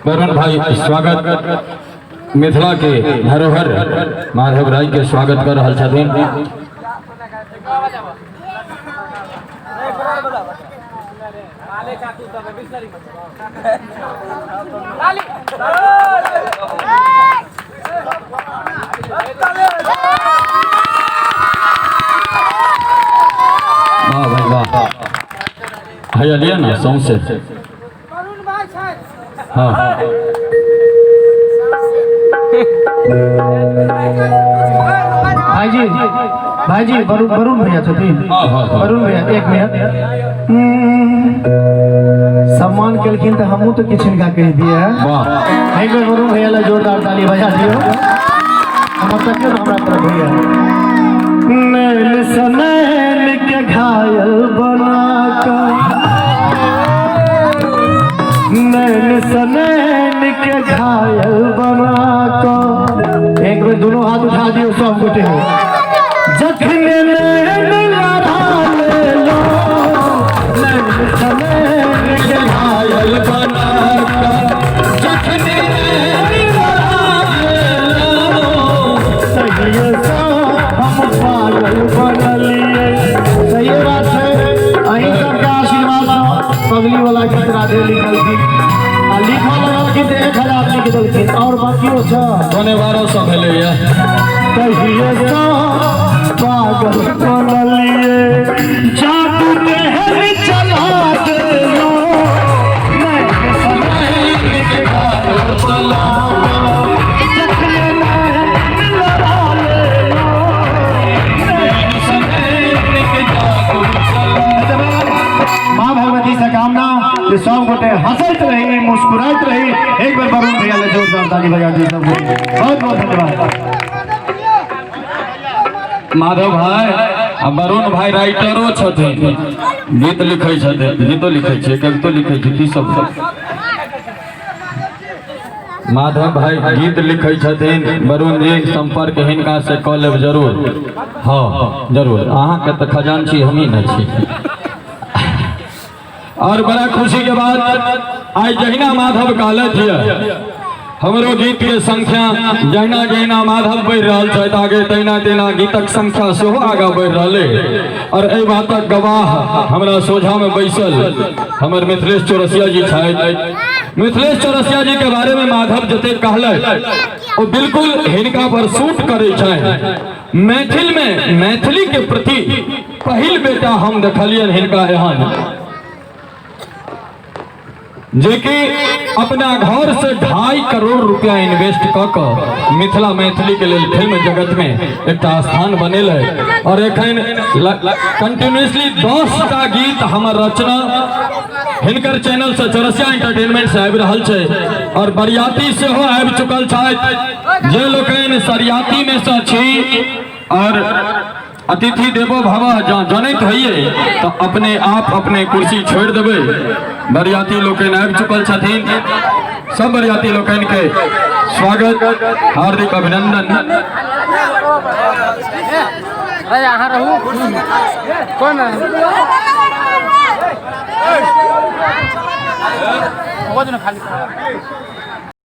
वरुण भाई स्वागत, मिथिला के धरोहर माधव राय के स्वागत कर रहल छथिन। वाह भाई वाह, हैया लिया ना सौंसे। हाँ भाईजी, भाईजी वरुण, वरुण भैया छथिन। हाँ, हाँ, हाँ। वरुण भैया एक मिनट। सम्मान केलखिन तऽ हमहूँ तऽ किछु हिनका कहि दिए। वाह। एक बेर वरुण भैया ला जोरदार ताली बजा दियौ। हमर तकियौ ने हमरा तरफ भैया। नैन से नैन के घायल बना कऽ, नैन से नैन के घायल बना कऽ, एक बेर दोनों हाथ उठा दियौ सब गोटे। जखने नैन लड़ा लेलो, नैन से नैन के घायल बना कऽ, जखने नैन लड़ा लेलो, तहिए सँ हम पागल बनलियै। सही बात छै, अहीं सबके आशीर्वाद सँ पगली वाला गीत राधे लिखलखिन आ लिखऽ लगलखिन तऽ 1000 लिख देलखिन और बाकियो छै। 11,500 भेलैया। तहिए सँ पागल बनलियै, जादू तेहन चला देलो, नैन से नैन के घायल बना कऽ, जखने नैन लड़ा लेलो, नैन से नैन के जादू चला। माँ भगवती से कामना जे सब गोटे हंसैत रही, मुस्कुराइत रही। एक बेर वरुण भैया ले जोरदार ताली बजा दी सब गोटे। बहुत बहुत धन्यवाद। माधव भाई आ वरुण भाई राइटरो छथिन, गीत लिखै छथिन, गीतो लिखै छियै, कवितो लिखै छियै, की सब? माधव भाई गीत लिखै छथिन। वरुण जी संपर्क हिनका से कऽ लेब जरूर। हाँ जरूर, अहाँके तऽ खजांची हमही ने छी। और बड़ा खुशी के बात, आइ जहिना माधव कहलथि यऽ, हमरो गीत के संख्या जहिना जहिना माधव बढ़ि रहल छथि आगे, तहिना तहिना गीतक संख्या सेहो आगाँ बढ़ि रहल अइ। और एहि बातक गवाह हमरा सोझा में बैसल हमर मिथिलेश चौरसिया जी छथि। मिथिलेश चौरसिया जी के बारे में माधव जतेक कहलथि ओ बिल्कुल हिनका पर सूट करै छनि। मैथिल में मैथिली के प्रति पहिल बेटा हम देखलियनि हिनका एहन, जेकि अपना घर से 2.5 करोड़ रुपया इन्वेस्ट कऽ कऽ मिथिला मैथिली के लेल फिल्म जगत में एकटा स्थान बनेलै। और एखन कंटिन्यूसली 10टा गीत हमर रचना हिनकर चैनल से चौरसिया एंटरटेनमेंट से आबि रहल छै। और बरियाती सेहो आबि चुकल छथि। जे लोकनि सरियाती में से छी और अतिथि देवो भव जँ जनैत होइए तऽ अपने आप अपने कुर्सी छोड़ि देबै। बरियाती लोकनि आबि चुकल छथिन, सब बरियाती लोकनि के स्वागत, हार्दिक अभिनंदन। अरे अहाँ रहू कोन खाली।